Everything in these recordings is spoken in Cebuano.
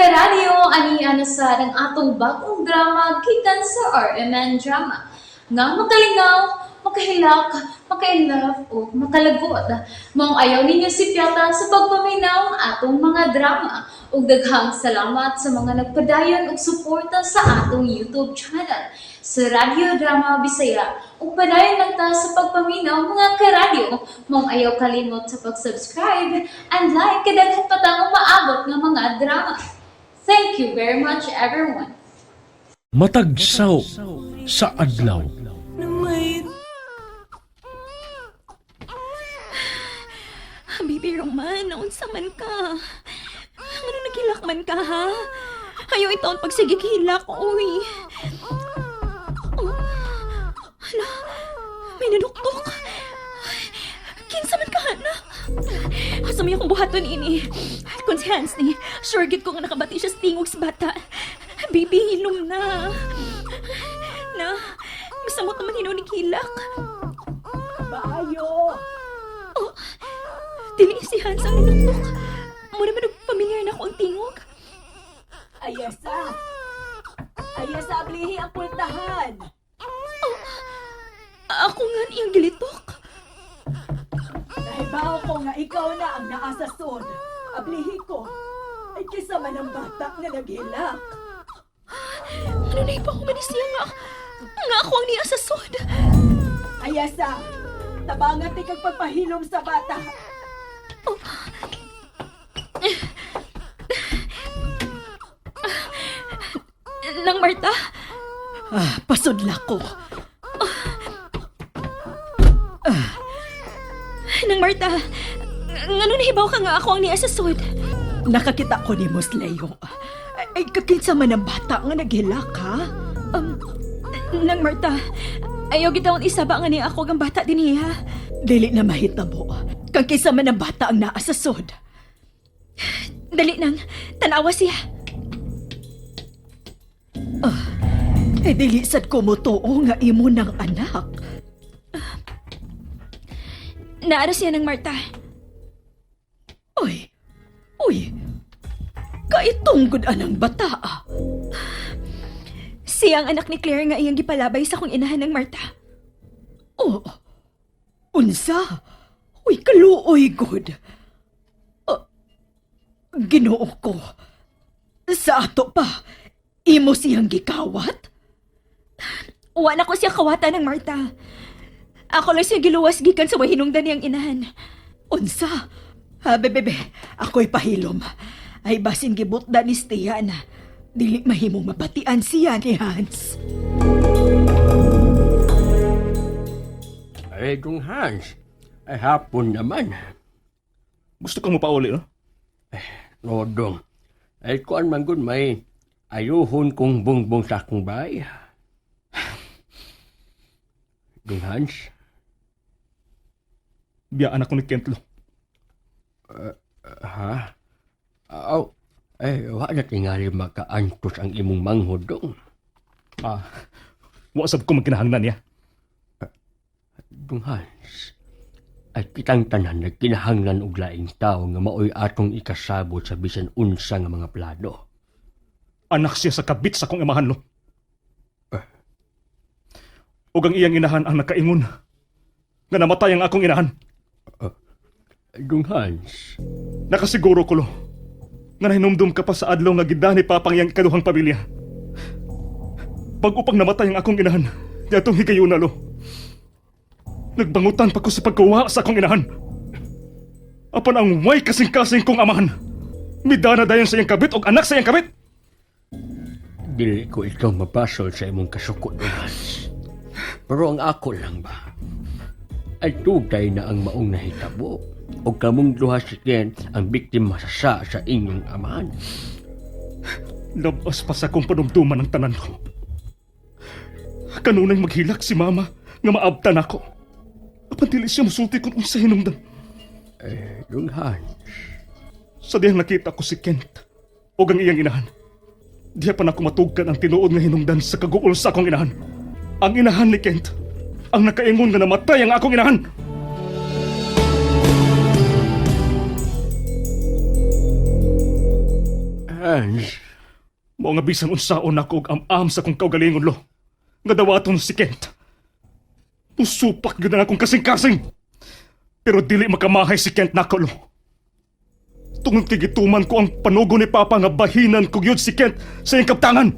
Karadyo, ani ana sa ang atong bagong drama gikan sa RMN Drama. Nga makalingaw, makahilak, makainlove o makalagot. Maong ayaw ninyo sipyata sa pagpaminaw ang atong mga drama. Ug daghang salamat sa mga nagpadayon og suporta sa atong YouTube channel sa Radyo Drama Bisaya. Ug padayon lang ta sa pagpaminaw, mga karadyo. Maong ayaw kalimot sa pag-subscribe and like kay daghan pa tang umaabot nga mga drama. Thank you very much, everyone. Matagsaw sa adlaw. Baby Roman, naunsa man ka? Ano naghilak man ka, ha? Ayaw itaon pagsigig hilak, uy. Oh, hala, may nanuktok. Kinsa man ka, na? Asa may akong buhaton ini? Kung si Hans ni, sure gid ko nga nakabati siya sa tingog sa bata. Baby, hilom na. Na, masamot naman hinunig hilak. Maayo! Oh, dili si Hans ang nanuktok. Mura man og pamilyar na ako ang tingog. Ayasa! Ayasa, ablihi ang pultahan! Ako nga niyang gilitok. Nahibaw ko nga ikaw na ang naa sa sod. Ablihi ko. Ay kisa man ang bata nga naghilak. Ano na iba ko man siya nga? Nga ako ang niya sa sod. Ayasa, tabangan ti kag pagpahilom sa bata. Nang Marta, Ah, pasudla ko. Nang Marta, ngano nahibaw ka nga ako ang niya sa sod? Nakakita ko ni Mos Leo. Ay, kakinsa man ang bata nga naghilak, ha? Nang Marta, ayaw gitawon isaba nga niya ako ang bata din niya. Dili na mahitabo. Kang kinsa man ang bata ang naa sa sod. Dali nang, tanawa siya. Ay, dili sad ko mo nga imo ng anak. Naara siya ng Marta. Uy, uy, kaitong gud anang bata. Ah. Siya ang anak ni Claire nga iyang gipalabay sa kong inahan ng Marta. Oh, unsa? Uy, kaluoy gud. Ah, Ginoo ko. Sa ato pa, imo siyang gikawat? Wa na ko siya kawata ng Marta. Ako lang siya giluwas gikan sa wahinungdan niyang inahan. Unsa? Ha, bebe, ako'y pahilom. Ay basin gibutda ni Stian. Dili mahimong mabatian siya ni Hans. Ay, Dong Hans, ay hapon naman. Gusto kang mapauli, no? No, Dong. Ay, kuan man gud may ayuhon kong bungbong sa akong bay. Dong Hans, Biyaan ako ni Kentlo. Ha? Aw, ay, wa na tingali makaantos ang imong manghod, Dong. Ah, wa sab ko magkinahanglan niya. Dong Hans, ay kitang tanan nagkinahanglan og laing tao nga maoy atong ikasabot sa bisan unsa nga mga plano. Anak siya sa kabit sa akong amahan, lo. Ug ang iyang inahan ang nakaingon nga namatay ang akong inahan. Dong Hans, Nakasiguro ko, lo, nga nahinumdum ka pa sa adlaw nga gidani papang iyang ikaduhang pamilya. Pag upang namatay ang akong inahan, diatong higayuna, lo. Nagbangutan pa ko sa pagkuha sa akong inahan. Apan ang way kasing-kasing kong amahan. Midana dayon sa iyang kabit og anak sa iyang kabit. Dili ko ikaw mapasol sa imong kasuko, Dong Hans. Pero ang ako lang ba, ay tugay na ang maong nahitabo o kamong duha si Ken ang biktima sa sa inyong amahan. Labas pa sa akong panumduman ang tanan ko. Kanunay maghilak si mama nga maabtan ako. Apan dili siya musulti kung unsa hinungdan. Eh, Dong Hans, Sa dihang nakita ko si Kent o ang iyang inahan. Diha pa na matugkan ang tinuod nga hinungdan sa kaguol sa akong inahan. Ang inahan ni Kent ang nakaingon nga namatay ang akong inahan. Ah, Hans. Mao nga bisan unsaon nako og am-am sa akong kaugalingon, lo. Nga dawaton si Kent. Musupak gyud ang akong kasing-kasing. Pero dili makamahay si Kent nako, lo. Tungod kay gituman ko ang panugo ni Papa nga bahinan ko gyud si Kent sa iyang kaptangan.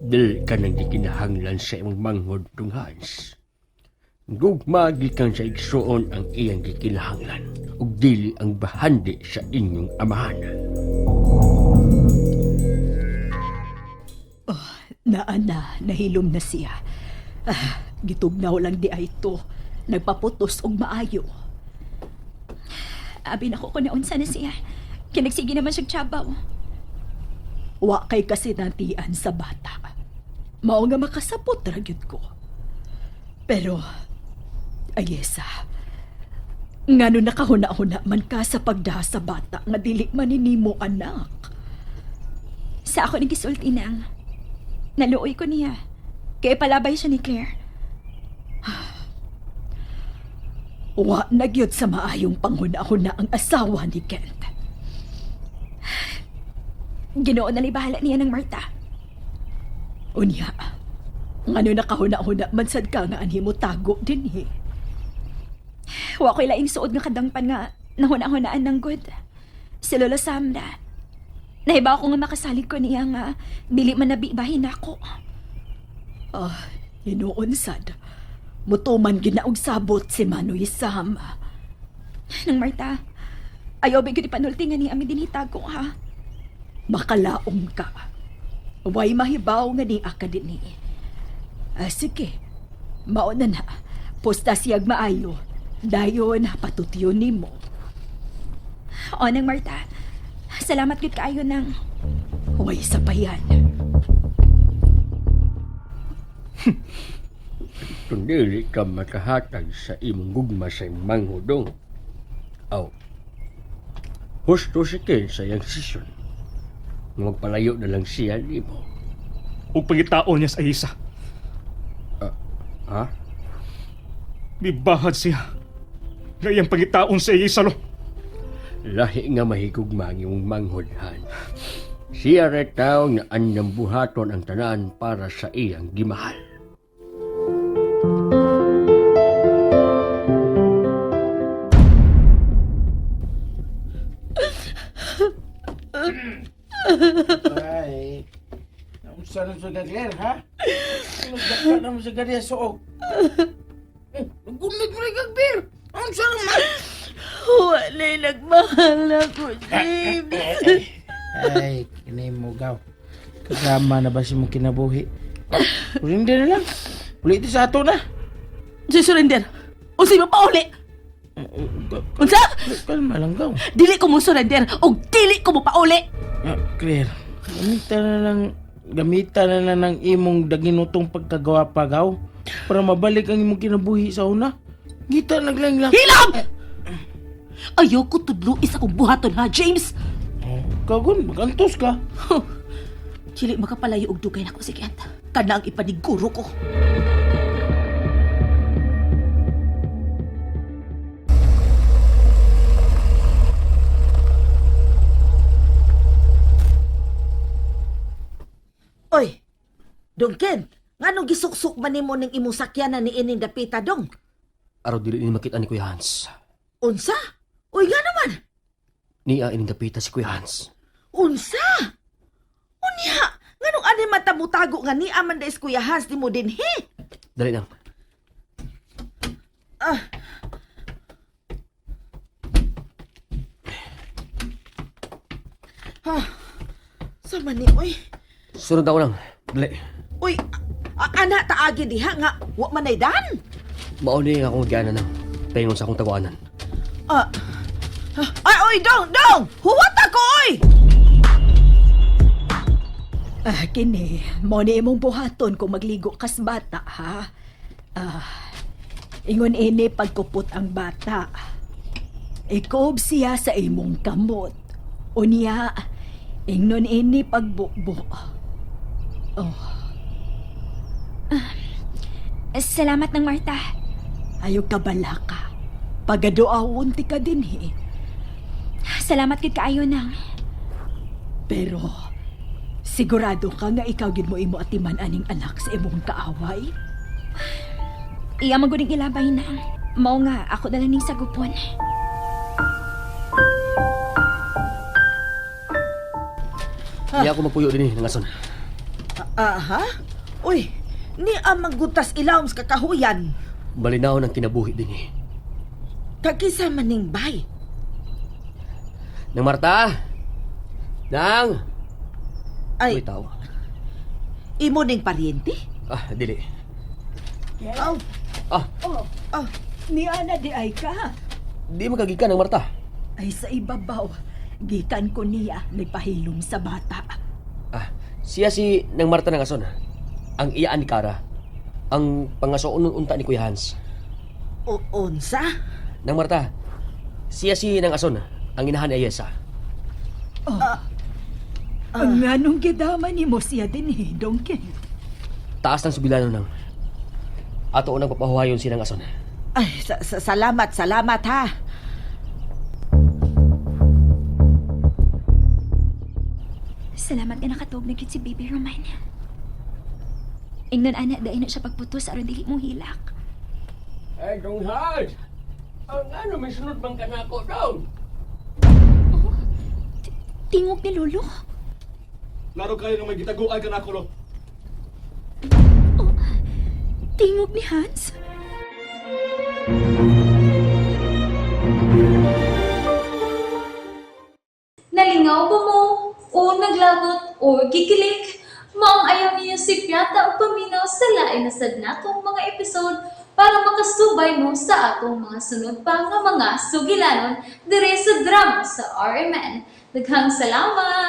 Dili ka nang gikinahanglan sa imong manghod dong Hans. Gugma gikan sa igsuon ang iyang gikinahanglan ug dili ang bahandi sa inyong amahan. Naa na, nahilom na siya. Ah, gitugnaw lang di ay ito. Nagpaputos og maayo. Abi na ko kung naunsa na siya. Kinagsige naman siyang tsabaw. Wa kay kasinatian sa bata. Mao nga makasapot ra gyud ko. Pero, ayesa, ngano nakahuna-huna man ka sa pagdaha sa bata nga dili man ni nimo anak. Sa ako nagisulti nang. Naluoy ko niya. Kaya palabay siya ni Claire. Wa na gyud sa maayong panghuna-huna ang asawa ni Kent. Ginoo na bahala niya ng Marta. Unya, ngano nakahuna-huna man sad ka nga anhi mo tago dinhi. Wa ko'y laing suod nga kadangpan nga nahuna-hunaan ng good. Si Lola Samra. Nahiba ako nga makasalig ko niya nga dili man nabibahin ako. Ah, hinuon sad. Mutuman ginaog sabot si Manoy Sam. Nang Marta, ayaw ba gyud ipanulti nga niya ami dinhitago ha. Makalaom ka. Way mahibaw nga ni ka dinhi. Ah, sige, mauna na. Pusta siyag maayo. Dayon, patutyo nimo. O nang Marta, salamat gyud kaayo nang. Way sapayan. Kung dili ka makahatag sa imong gugma sa imong manghudong. Aw. Husto si Ken sa iyang sesyon. Nga magpalayo na lang siya nimo. Ug pangitaon niya sa Ayesa. Ha? Mibahad siya. Nga iyang pangitaon sa Ayesa, lo. Lahi nga mahigugma ang imong manghod, Hans. Siya ra tawo nga andam buhaton ang tanan para sa iyang gimahal. Ay, unsa na sa Claire, ha? Nagdaka na mo sa gariya suog. Naggunod mo rin kag beer. Unsa na man? Wala'y nagmahal ako, James. Ay, kinay mo gaw. Kasama na ba si mo kinabuhi? Surrender na lang. Uli ito sa ato na. Si surrender. Unsay mo pauli? Unsa? Kalma lang gaw. Dili ko mo surrender og dili ko mo pauli. Ah, Claire, gamitan na lang gamitan na lang ng imong daginutong pagkagawa pagaw para mabalik ang imong kinabuhi sa una. Ngita naglang lang. Hilam! Ayoko tudlo isa kong buhaton ha, James. Oh, kagon, magantos ka. Huh. Dili makapalayo og dugay nako si Kent. Kana ang ipaniguro ko. Oy, Dong Ken, nganong gisuksok man nimo ning imong sakyanan ni ining dapita dong? Araw dili ni makita ni Kuya Hans. Unsa? Uy, nga naman. Niya ining dapita si Kuya Hans. Unsa? Unya, nganong ani man ta mutago nga ni aman dais Kuya Hans nimo dinhi? Dali lang. Ha. Sa man ni oy? Sunod ako lang. Dali. Uy, ana taagi diha nga wa man ay dan. Mao ni nga akong gana nang paingon sa akong tawanan. Ah. Ay, oy, dong, dong! Huwat ako, oy! Ah, kini, mo ni imong buhaton kung magligo kas bata, ha? Ah, ingon ini pagkupot ang bata. Ikob siya sa imong kamot. Unya, ingnon ini pagbubo. Oh, Salamat ng Marta. ayaw ka balaka. Pagaduawon ti ka dinhi. Salamat gid kaayo nang. Pero, sigurado ka nga ikaw gid mo imo atiman aning anak sa imong kaaway? Iya man gud ning ilabay na. Mao nga ako na lang ning sagupon. Di ako magpuyo din eh, nangason. Aha? Uy, ni ang manggutas ilawom sa kakahuyan. Malinaw ng kinabuhi din eh. Kagkisa man ning bay. Nang Marta! Nang! Ay, Uy, tao. imo ning paryente? Ah, dili. Aw, Ah, Oh, ah, ni Ana di ay ka. di makagikan ng Marta. Ay sa ibabaw, gikan ko niya nagpahilom sa bata. Ah, siya si nang Marta ng ason. Ang iyaan ni Kara. Ang pangasuon unta ni Kuya Hans. o unsa? Nang Marta, siya si nang ason. Ang inahan ni Ayesa. Oh. Ang nganong gidama nimo siya din eh, Dong Kent. Taas ng subilano nang. Ato unang papahuhayon si nang ason. Ay, salamat, salamat ha. Salamat nga nakatuog na gyud si Baby Roman. Ingnon ana dai na siya pagputos aron dili mo hilak. Ay, Dong Hans! Ang ano, may sunod bang kanako daw? Tingog ni Lolo. Laro kayo ng may gitaguan ka nako, lo. Tingog ni Hans. Nalingaw ba mo? O naglagot o gikilig? Maong ayaw niyo si Piata o paminaw sa lain na sad natong mga episode para makasubay mo sa atong mga sunod pa nga mga sugilanon dire sa drama sa RMN. Daghang salamat!